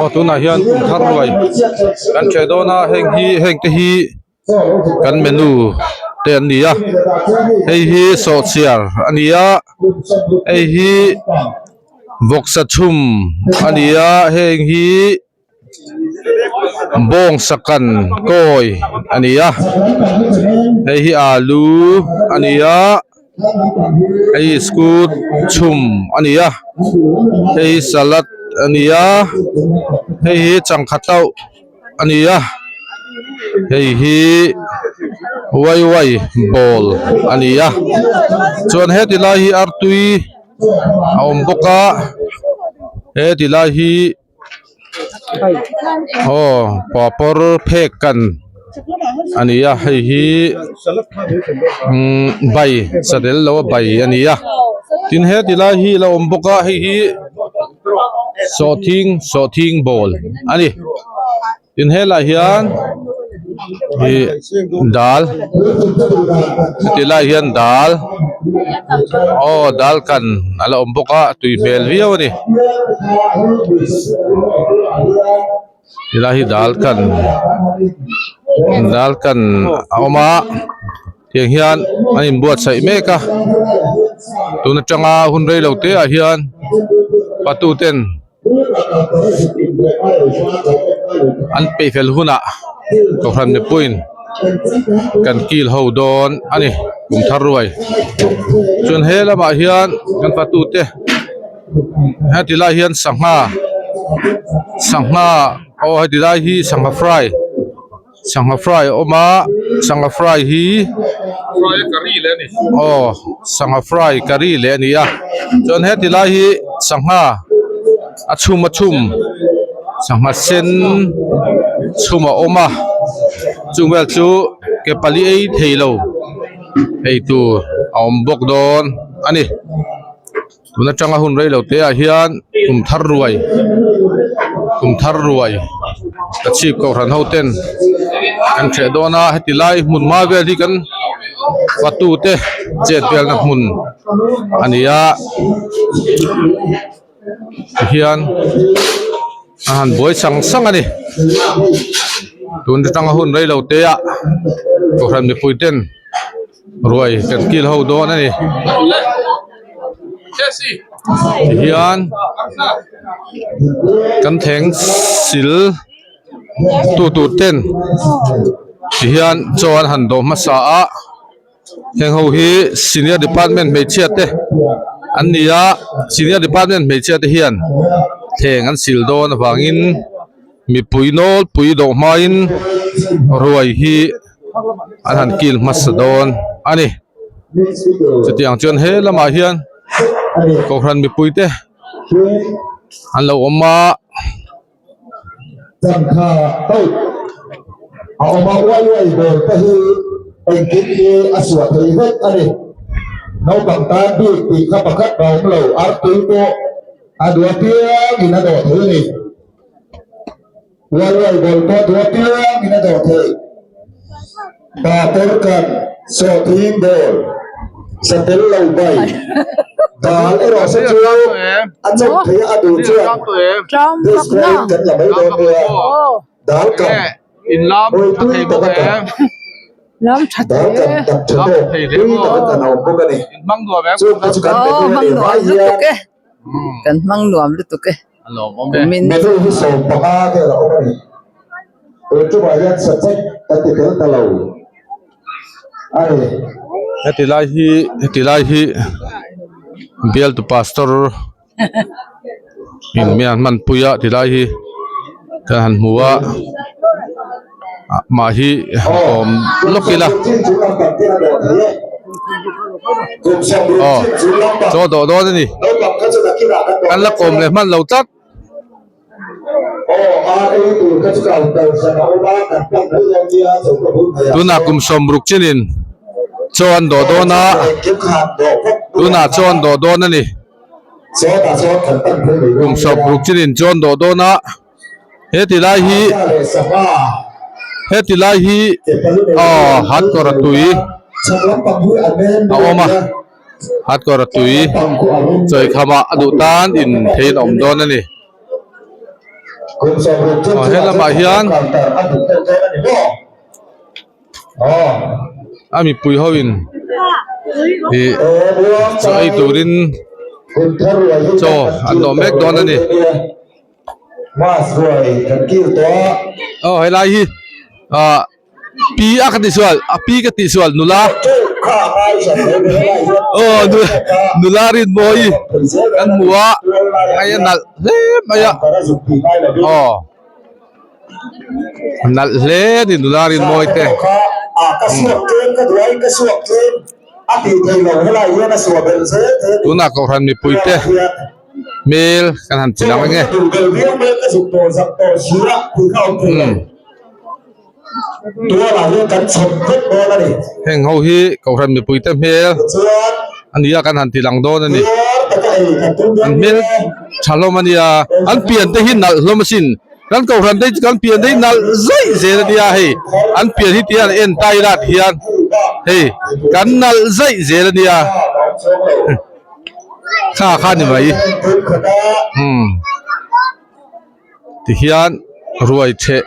Aw tunah hian kum thar ruai kan ṭheh dawn a heng hi heng te hi kan menu te an ni a hei hi sawhchiar a ni a hei hi vawksa chhum a ni a heng hi. Bawngsa kan kawi a ni a hei hi alu a ni a hei hi scooty chhum a ni a hei hi salad a ni a hei hi changkha tauh a ni a hei hi waiwai ball a ni a chuan heti lai hi artui a awm bawk a heti lai hi. Aw papawr phek kan a ni a hei hi umm bai satel lo a bai a ni a tin heti lai hi a lo awm bawk a hei hi sawhthing sawhthing ball a ni. Tin helaiah hian ih dal heti lai hian dal aw dal kan a la awm bawk a tui hmel viau a ni helai hi dal kan dal kan a awm a tiang hian an inbuatsaih mek a tun atanga hun rei lo te ah hian patu ten. An peih fel hunah kohhran mipuiin kan kil ho dawn a ni kum thar ruai chuan he lamah hian kan fatute heti lai hian sangha sangha aw heti lai hi sangha fry. Sangha fry a awm a sangha fry hi aw sangha fry curry leh a ni a chuan heti lai hi sangha a chhum a chhum sangha sen chhum a awm a chung vel chu ke pali ei thei lo eitur a awm bawk dawn a ni. Tun atanga hun rei lo te ah hian kum thar ruai kum thar ruai ka chhip kohhran ho ten an hreh dawn a heti lai hmun hma vel hi kan fatu te chet velna hmun a ni a tihian a han buai sang sang a ni tun atanga hun rei lo te ah kohhran mipui ten. Ruai kan kil ho dawn a ni tihian kan thleng sil tu tur ten tihian chaw an han dawh hmasa a heng ho hi senior department hmeichhia te an ni a senior department hmeichhia te hian thleng an sil dawn avangin mipui nawlpui dawh hmain ruai hi. An han kil hmasa dawn a ni chutiang chuan he lamah hian kohhran mipui te an lo awm a. Uai ball pawh duh apiangin a dawh theih. Papawr kan sawhthing ball sa tel lo bai dal erawh se chu a chawp theih a duh chuan display in kan la mai dawn nia. Dal kan mawitui taka kan dal kan tak tha tawk tui taka kan a awm bawk a ni. Chung te chu kan menu a nih hma hian Kan hmang nuam lutuk e. Kumin. Menu hi 15 vel a awm a ni. Tun tumah hian subject kan ti fel ta lo a ni. Heti lai hi heti lai hi bialtu pastor in mi an hmanpui a ti lai hi kan han hmu a mah hi awm lawk ila aw chaw dawh dawn a ni kan la kawm leh hman lo tlat. Tunah kum 60 chinin chaw an dawh dawn a tunah chaw an dawh dawn a ni kum 60 chinin chaw an dawh dawn a. He ti lai hi he ti lai hi aw hatkawr a tui a awm a hatkawr a tui chawi kham ah a duh tan in theiin a awm dawn a ni. Aw he lamah hian a mipui ho in ih chaw ei turin chaw an dawh mek dawn a ni. Aw helai hi ah. Pi a ka tihsual a pi ka tihsual nula aw nula Rinmawii kan hmu a hei a nalh hle mai a aw a nalh hle a ni nula Rinmawii te. Tunah kohhran mipui te hmel kan han ti lang ange. Heng ho hi kohhran mipui te hmel a ni a kan han ti lang dawn a ni an hmel tha hlawm a nia an pian te hi nalh hlawm asin kan kohhran te hi kan pian te hi nalh zaih zel a nia hei an pian hi tihian en ta ila tihian hei kan nalh zaih zel a nia kha kha a ni mai umm. Tihian ruai theh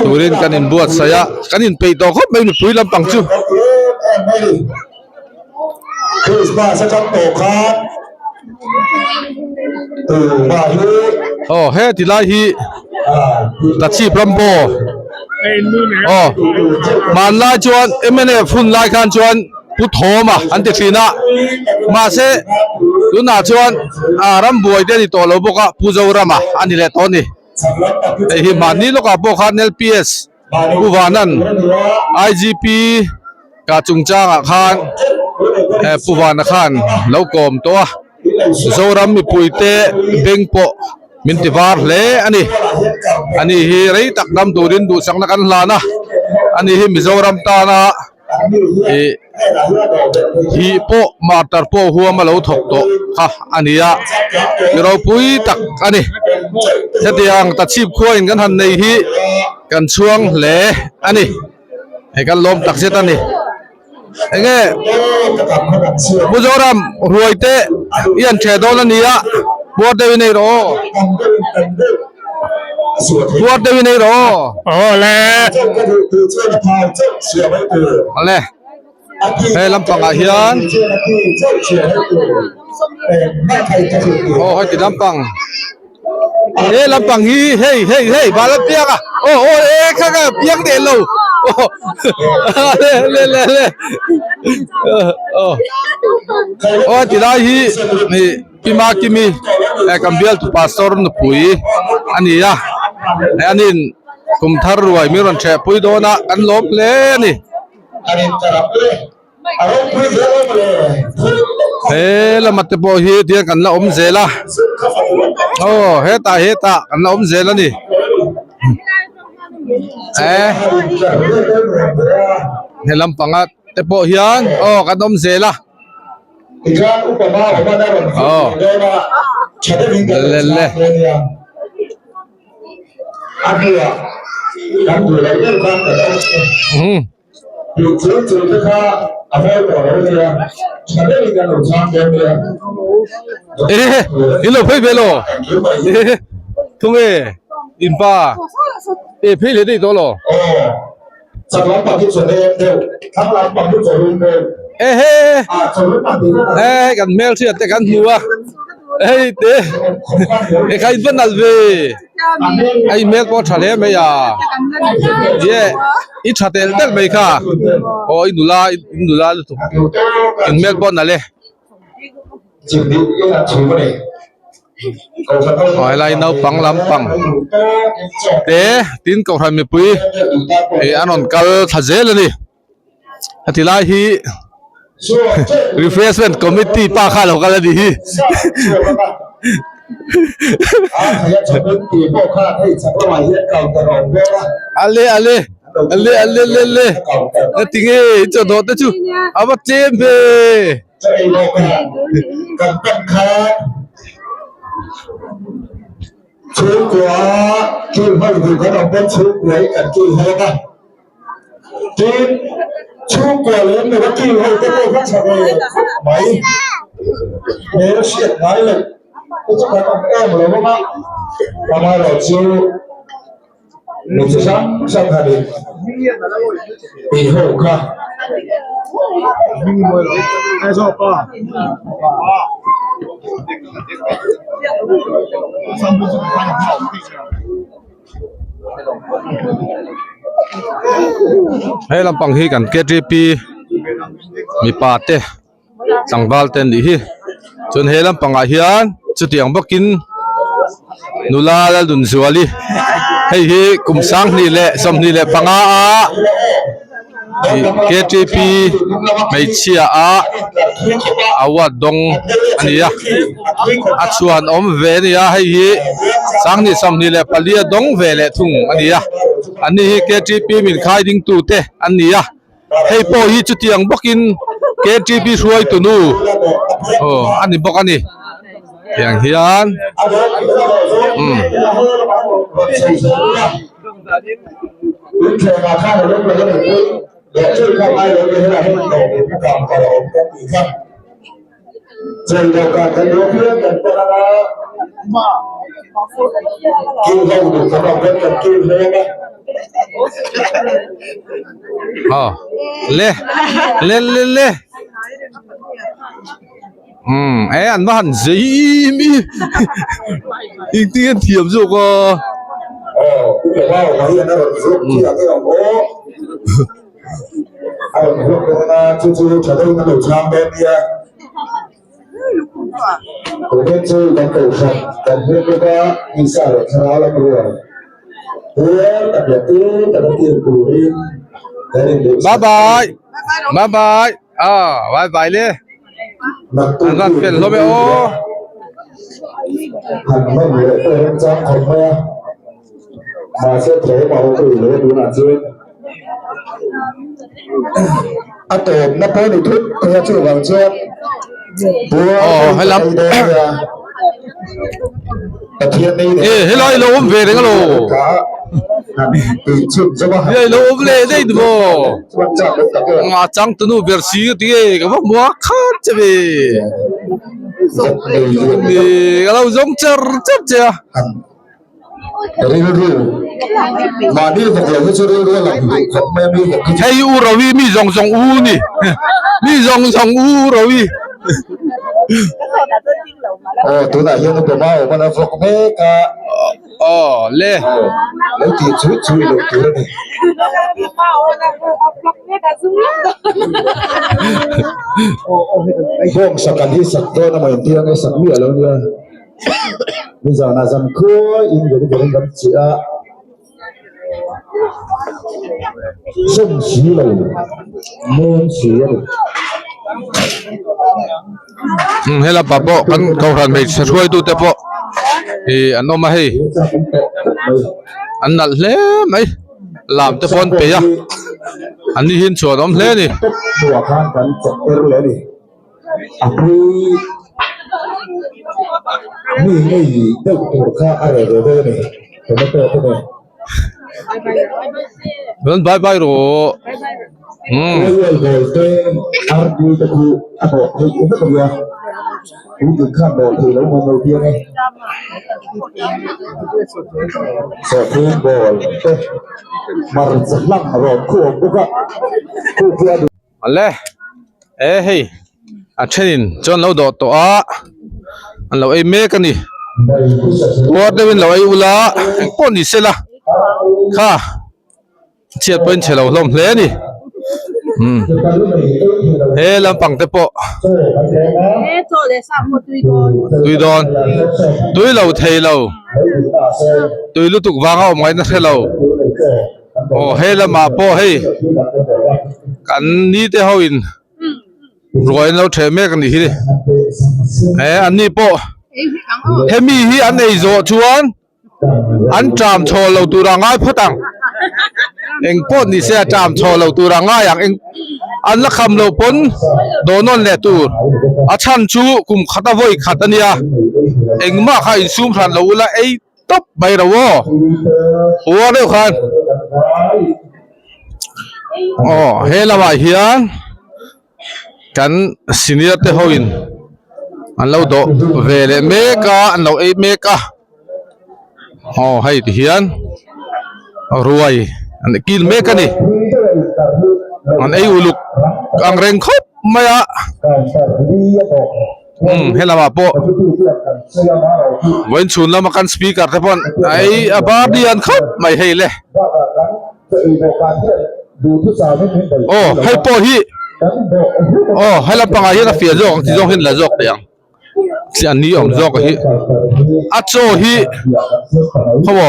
turin kan inbuatsaih a, kan inpeih tawh khawp mai mipui lampang chu. Aw he ti lai hi Tachhip Rambo aw hmanlai chuan mnf hun lai khan chuan Pu Thawma an ti thin a, mahse tunah chuan ah rambuai te a ni tawh lo bawk a, Pu Zorama a ni leh tawh a ni. Hei hi mahni lawkah pawh khan LPS Pu Vanan IGP ka chungchangah khan eh Pu Vana khan lo kawm tawh a, Zoram mipuite beng pawh min ti var hle a ni. Ani hi rei tak dam turin duhsakna kan hlan a, ani hi Mizoram tana ih hi pawh martar pawh huam a lo thawk tawh kha a ni a mi ropui tak a ni hetiang tachhip khua in kan han nei hi kan chhuang hle a ni hei kan lawm tak zet a ni enge Mizoram ruai te i an ṭheh dawn a ni a puar deuh in ei rawh aw. Puar deuh in ei rawh aw. Awle. Awle. He lampangah hian aw heti lampang he lampang hi hei hei hei bala piang a aw aw e kha kha piang leh lo aw le le le le aw aw heti lai hi ih. Pi Makimi eh kan bialtu pastor nupui a ni a eh anin kum thar ruai min rawn ṭheh pui dawn a kan lawm hle a ni. He lama te pawh hi tihian kan la awm zel a aw hetah hetah kan la awm zel a ni eh he lampanga te pawh hian aw kan awm zel a. Aw le le umm ehe in lo phei ve lo ehe thunge in pa e phei leh daih tawh lo. Ehe eh kan hmel hriat te kan hmu a hei te he kha in va nalh ve a in hmel pawh a tha hle mai a ye i tha tel tel mai kha aw i nula in nula lutuk in hmel pawh a nalh e. Aw helai naupang lampang te tin kohhran mipui ih an rawn kal thla zel a ni heti lai hi refreshment committee pa kha a lo kal a nih hi. Ale ale ale ale le le tinge chawdawh te chu a va tlem ve. Amaherawhchu mi chi hrang hrang han in tih ho kha. He lampang hi kan ktp mipa te tlangval te an nih hi chuan he lampangah hian chutiang bawkin nula Laldunzuali hei hi kum sanghnih leh 25 a ih ktp hmeichhia a award dawng a ni a a chhuan awm ve a ni a hei hi 2024 a dawng ve leh thung a ni a an ni hi ktp min khai ding tu te an ni a hei pawh hi chutiang bawkin ktp hruaitu nu aw a ni bawk a ni tiang hian umm. Aw le le le le umm e an va han zei mi engtin an thiam zawk a. Bye bye bye bye ah bye bye le an van fel hlawm e aw. Mahse thawm a awm rih lo tunah chuan a tawpna pawh ni thut thei a chuvang chuan Aw helam Pathian nei e helai lo awm ve reng alo hei lo awm leh daih ni maw nga changtunu ber si ka ti e ka va hmu a khat che ve ka lo zawng char char che a. Rilru mahni vawk lo hi chu rilru a lang duh khawp mai a mi vawk hi chu. Hei u Rovi mi zawng zawng u ni mi zawng zawng u Rovi. Aw tunah hian upa mau awm a vawk mek a. Aw le. Lo tih chu chu i lo tur a ni. Bawng sak an hi sak dawn a maw engtiang nge sak miah lo nia. Nizanah zan khuai in veri verin kan chiah a, zawm si lo nem si a ni. Umm helai pa pawh kan kohhran hmeichhe hruaitu te pawh ih an awm a hei an nalh hle mai lam te pawh an peih a an ni hian chhuan awm hle a ni. Hnuah khan kan chawk er leh a ni. A pui mi ngei deuh tur kha a reh ve deuh a ni tomato te nen. Rawn bye bye rawh. Umm. Oil bawl te artui te khu a dawh theih vek a nia puitling khan dawh theih lo maw piang e. Sawhthing bawl te hmarcha hlang rawn khu awm bawk a khu khi a duh. Ale e hei a thenin chuan lo dawh tawh a an lo ei mek a ni puar deuhin lo ei ula engpawh ni sela kha chhiat pawhin chhe lo hlawm hle a ni umm he lampang te pawh tui dawn tui lo thei lo tui lutuk vanga awm ngaihna hre lo. Aw he lamah pawh hei kan ni te ho in ruai an lo theh mek a nih hi he an ni pawh hemi hi an ei zawh chuan an ṭam chhaw lo tur a ngai phawt ang eng pawh ni se a ṭam chhaw lo tur a ngai ang eng an la kham loh pawn dawh nawn leh tur a chhan chu kum khat a vawi khat a nia engmah kha insum hran lo ula ei. tawp mai ro aw uar deuh khan aw he lamah hian kan senior te ho in an lo dawh ve leh mek a an lo ei mek a. Aw hei ti hian ruai an kil mek a ni an ei uluk ang reng khawp mai a umm he lamah pawh vawiin chhun lama kan speaker te pawh a ei a bar lian khawp mai hei le aw hei pawh hi aw he lampangah hian a fiah zawk ang ti zawng hian la zawk teh ang. Chiah ni awm zawk hi a chaw hi khaw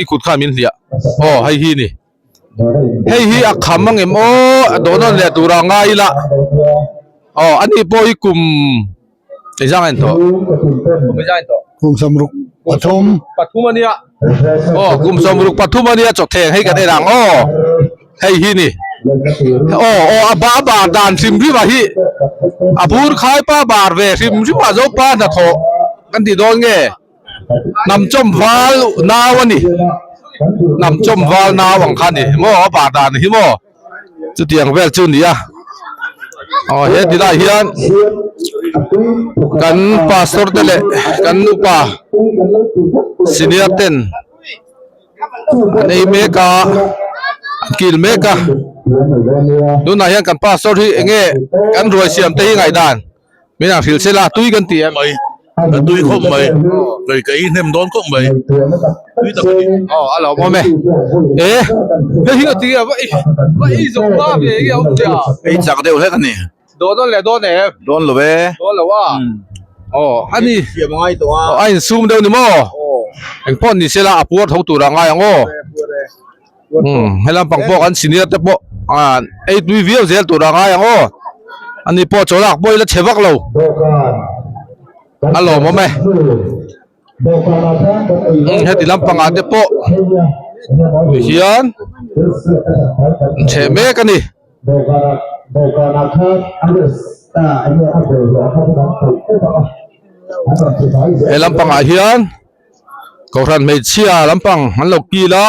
i kut khan min hliah aw hei hi ni hei hi a kham ang em aw a dawh nawn leh tur a ngai ila aw ani pawh hi kum engzang a in tawh kum engzang a in tawh kum sawmruk pathum pathum ania aw kum sawmruk pathum ania chawtheng hei kan en ang aw hei hi ni aw aw a ba bar dan hrim hrim ah hi a bur khai pa bar ve hrim hrim ah zopa hnathawh kan tih dawn nge hnam chawm val nau a ni hnam chawm val nau ang kha a ni maw a bar dan hi maw chutiang vel chu a ni a aw he ti lai hian kan pastor te leh kan upa senior ten. An ei mek a an kil mek a tunah hian kan pastor hi eng nge kan ruai siam te hi ngaihdan min ang hrilh sela tui kan ti em mai a tui khawp mai kei ka ei hnem dawn khawp mai tui tak a ni aw a lo awm e e hei hi a ti a va ei va ei zawng hma ve enge a awm tia ei chak deuh hlek a ni dawn dawn leh dawn em dawn lo e dawn lo a aw a ni siam a ngai tawh a aw a insum deuh ni maw eng pawh ni sela a puar tho tur a ngai ang aw umm helam pang pawh kan senior te pawh ah ei tui viau zel tur a ngai ang aw ani pawh chaw lak pawh ila chhe vak lo a lawmawm e umm heti lampangah te pawh hian chhe mek a ni. He lampangah hian kohhran hmeichhia lampang an lo kil a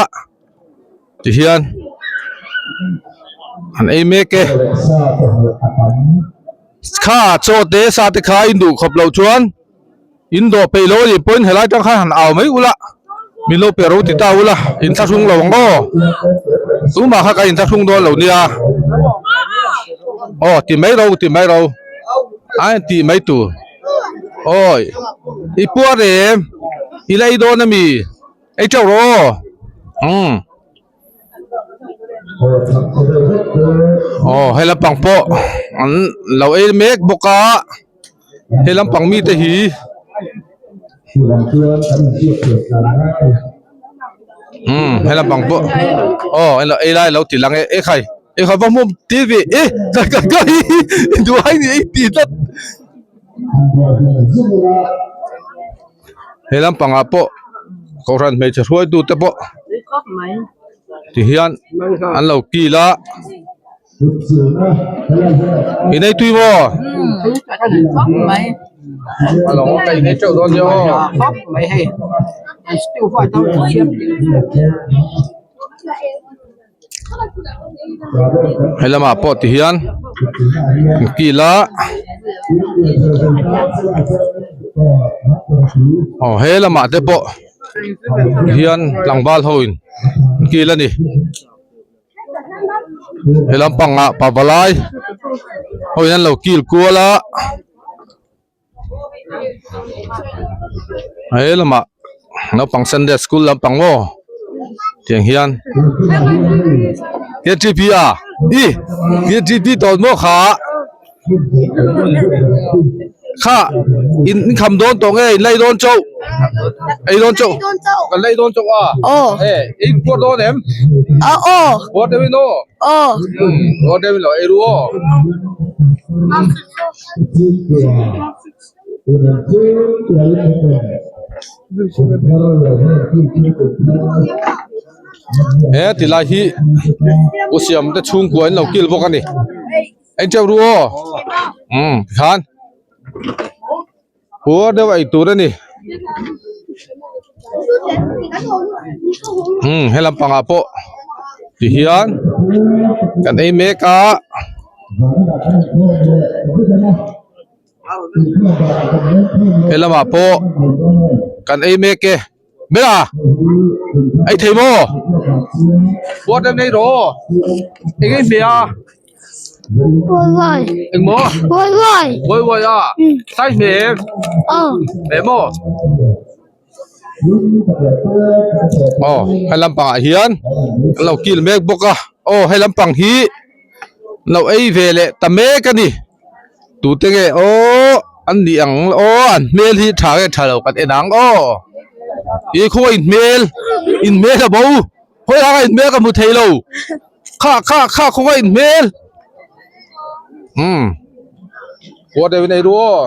tihian an ei mek e kha chaw te sa te kha in duh khawp loh chuan. In dawh peih lo a nih pawhin helai tang khan han au mai ula, min lo pe ro ti ta ula, in thlahrung lo ang aw. Tumah kha ka in thlahrung dawn lo nia. Aw ti mai ro ti mai ro. A en tih mai tur. Awi i puar em? I la ei dawn ami? Ei teuh rawh aw. Umm. Aw he lampang pawh an lo ei mek bawk a he lampang mite hi umm he lampang pawh aw an lo ei lai lo ti lang e ekhai ekhai va hmuam tir ve e ka ka ka hi duhai ni ei ti tlat he lampangah pawh kohhran hmeichhe hruaitu te pawh ti hian an lo kil a i nei tui maw a lo ka inei teuh dawn nia aw. He lamah pawh ti hian an kil a aw he lamah te pawh hian tlangval ho in an kil a ni he lampangah pavalai ho in an lo kil kual a. He lamah naupang sunday school lampang maw tiang hian ktp a i ktp tawh maw kha kha in kham dawn tawh nge in lei dawn chauh ei dawn chauh kan lei dawn chauh a e in puar dawn em puar deuh in aw puar deuh in lo ei ru aw. He ti lai hi u siam te chhungkua an lo kil bawk a ni eng teuh ru aw umm tikhan puar deuh a ei tur a ni umm he lampangah pawh ti hian kan ei mek a. He lamah pawh kan ei mek e. Bela ei thei maw puar deuh nei rawh eng ei hmeh a eng maw wawi wawi a sai hmeh em hmeh maw aw he lampangah hian an lo kil mek bawk a aw he lampang hi an lo ei ve leh ta mek a ni. Tute nge aw an nih ang aw an hmel hi tha nge tha lo kan en ang aw ih khaw in hmel in hmel a bo khawi anga in hmel ka hmu thei lo kha kha kha khaw in hmel umm huat deuh in ei ru aw.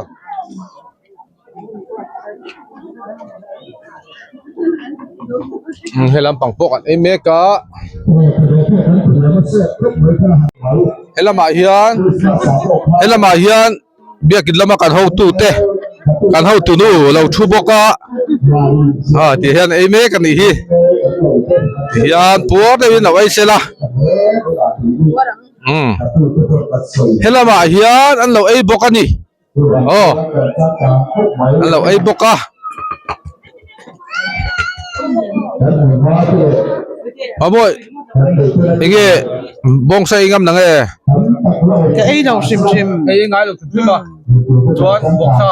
He lampang pawh kan ei mek a he lamah hian he lamah hian biakin lama kan hotu te kan hotu nu lo thu bawk a ah ti hian ei mek a nih hi ti hian puar deuhin lo ei sela umm he lamah hian an lo ei bawk a ni. Aw an lo ei bawk a. Amawi enge bawngsa ei ngam na nge? Ka ei lo hrim hrim. Ei ngai lo hrim hrim a chuan bawngsa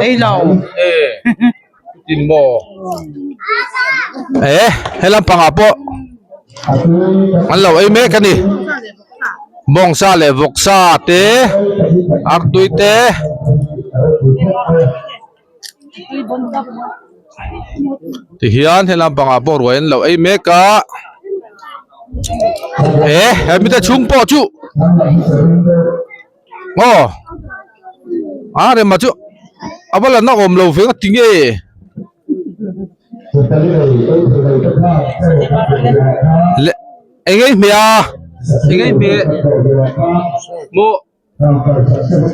ei lo. E tin maw? E he lampangah pawh an lo ei mek a ni. Bawngsa leh vawksa te artui te ti hian he lampangah pawh ruai an lo ei mek a he he mite chhung pawh chu aw a rema chu a va la na awm lo ve nga tinge. Le eng ei hmeh a eng ei hmeh maw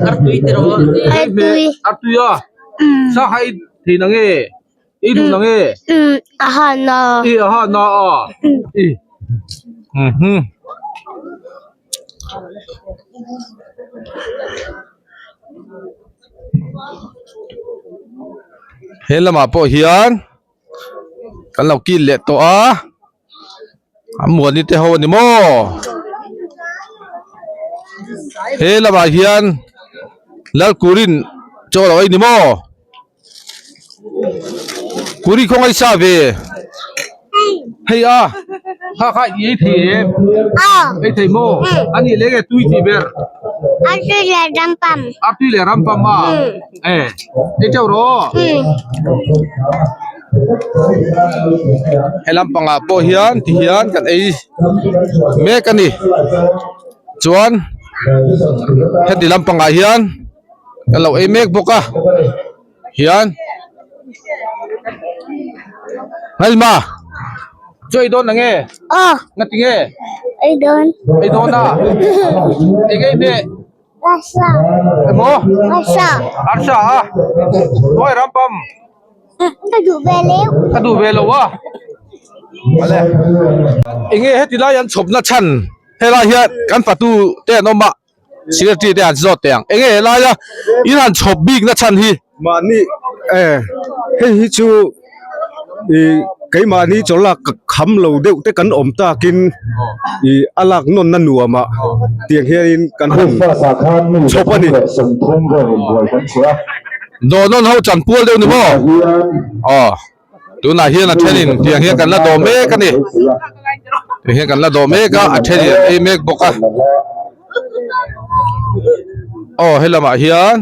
Artui te rawh artui artui a sa kha ei thei na nge ei duh na nge a han a i a han a a i mhm he lamah pawh hian kan lo kil leh tawh a a muani te ho a ni maw he lamah hian Lalkurin chaw lo ei ni maw. Kuri khaw ngaisa ve hei a kha kha i ei thei em ei thei maw a nih leh nge tui tih ber Artui leh rampam artui leh rampam a e ei teuh rawh he lampangah pawh hian ti hian kan ei mek a ni chuan heti lampangah hian. Kan lo ei mek bawk a hian Ngalma chu ei dawn nange aw ngati nge ei dawn ei dawn a eng ei hmeh arsa emaw arsa arsa a khawi rampam ka duh ve leu ka duh ve lo a enge heti lai an chhawpna chhan helai hian kan fatu te an awm a. Secretary te han zawt teh ang. Enge helai a in han chhawp bik na chhan hi? Mahni eh hei hi chu ih keimahni chaw lak kham lo deuh te kan awm takin ih a lak nawn na nuam ah tiang hianin kan han chhawp a ni. Dawh nawn ho chan pual deuh ni maw? Aw. Tunah hian a thenin tiang hian kan la dawh mek a ni. Tiang hian kan la dawh mek a, a thenin an ei mek bawk a. Aw he lamah hian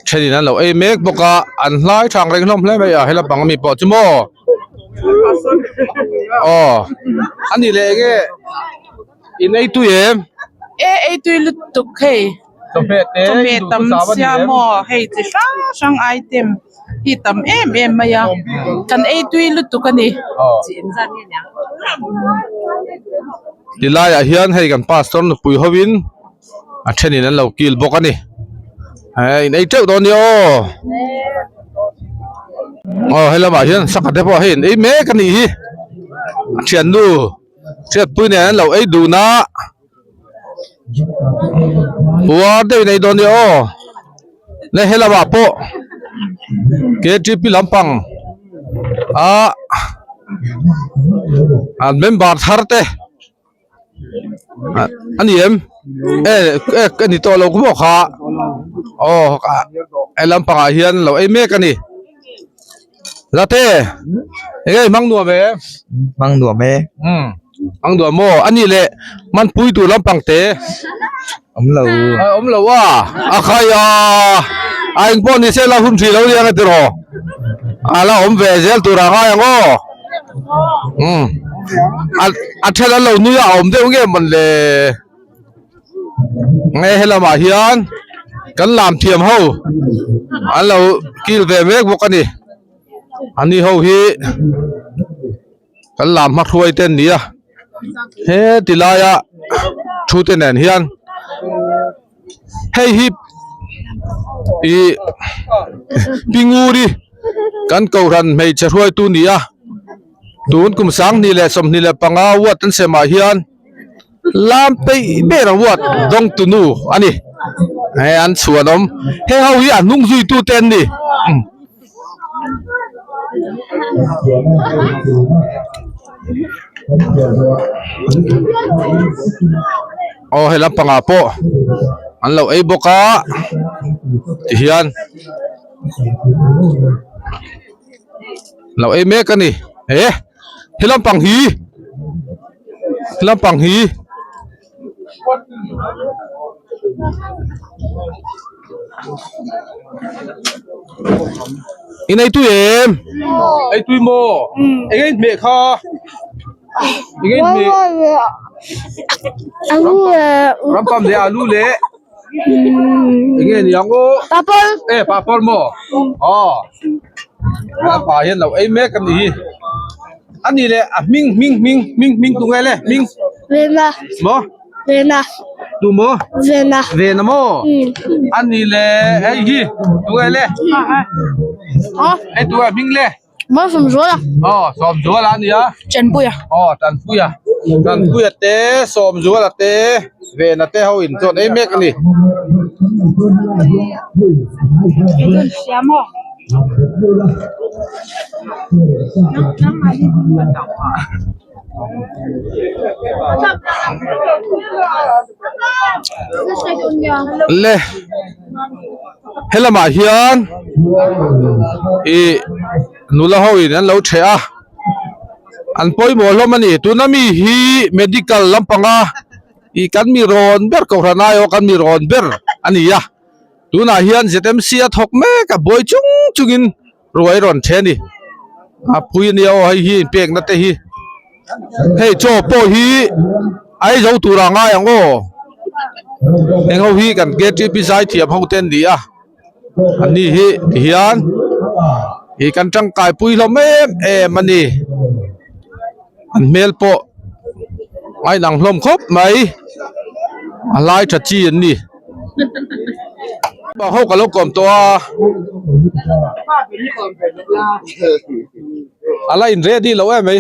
thenin an lo ei mek bawk a, an hlai thang reng hlawm hle mai a, he lampang ami pawh chu maw. Aw a nih leh enge in ei tui em? E ei tui lutuk hei. Chawhmeh te Chawhmeh tam sia maw hei chi hrang hrang item hi tam em em mai a kan ei tui lutuk a ni. Ti laiah hian hei kan pastor nupui hovin a thenin an lo kil bawk a ni eh in ei teuh dawn nia aw aw he lamah hian sangha te pawh hei an ei mek a nih hi a thiannu hriatpui nen an lo ei dun a. Puar deuh in ei dawn nia aw le he lamah pawh K T P lampang. A an member thar te a ni em e e a ni tawh lo maw kha aw he lampangah hian lo ei mek a ni Zate enge i hmang nuam em hmang nuam e umm hmang nuam maw a nih leh hmanpui tur lampang te awm lo awm lo a a khai a a engpawh ni se la hun hrih lo nia tiraw a la awm ve zel tur a ngai ang aw. Umm a a then an lo nui a a awm deuh nge mawn le nge helamah hian kan lam thiam ho an lo kil ve mek bawk a ni ani ho hi kan lam hmahruai te an ni a heti laia thu te nen hian hei hi ih pinguri kan kohhran hmeichhe hruaitu ni a tun kum sanghnih leh 25 ward an sem ah hian lam peih ber a ward dawng tunu a ni he an chhuan awm heng ho hi a hnung zui tu te an ni. Aw he lampangah pawh an lo ei bawk a tihian lo ei mek a ni he he lampang hi he lampang hi. In ei tui em? Ei tui maw? Eng ei hmeh kha? Eng ei hmeh? Rampam leh alu leh eng nge niang aw? Papawr. E papawr maw? Aw. Rampa hian lo ei mek a ni hi. A ni leh a hming hming hming hming hming tu nge le hming? Vena. Maw? Vena. Tu maw? Vena. Vena maw? A ni le hei hi tu nge le? Hei tu nge hming le? Maw Sawmzuala. Aw Sawmzuala a ni a. Tanpuia. Aw Tanpuia. Tanpuia te Sawmzuala te Vena te ho in chuan ei mek a ni. Le helamah hian ih nula ho in an lo ṭheh a an pawimawh hlawm a ni tuna mi hi medical lampanga ih kan mi rawn ber kohhran aiawh kan mi rawn ber a ni a. Tunah hian ZMC a thawk mek a, buai chung chungin ruai rawn ṭhe a ni. A pui a nia aw hei hi inpekna te hi. Hei chaw pawh hi a ei zo tura ngai ang aw. Heng ho hi kan KTP zaithiam ho te an ni a, an ni hi tihian ih kan tangkai pui hlawm em em a ni. An hmel pawh a inang hlawm khawp mai, a lai tha chi an ni. Ho ka lo kawm tawh a, a la in ready lo em mai.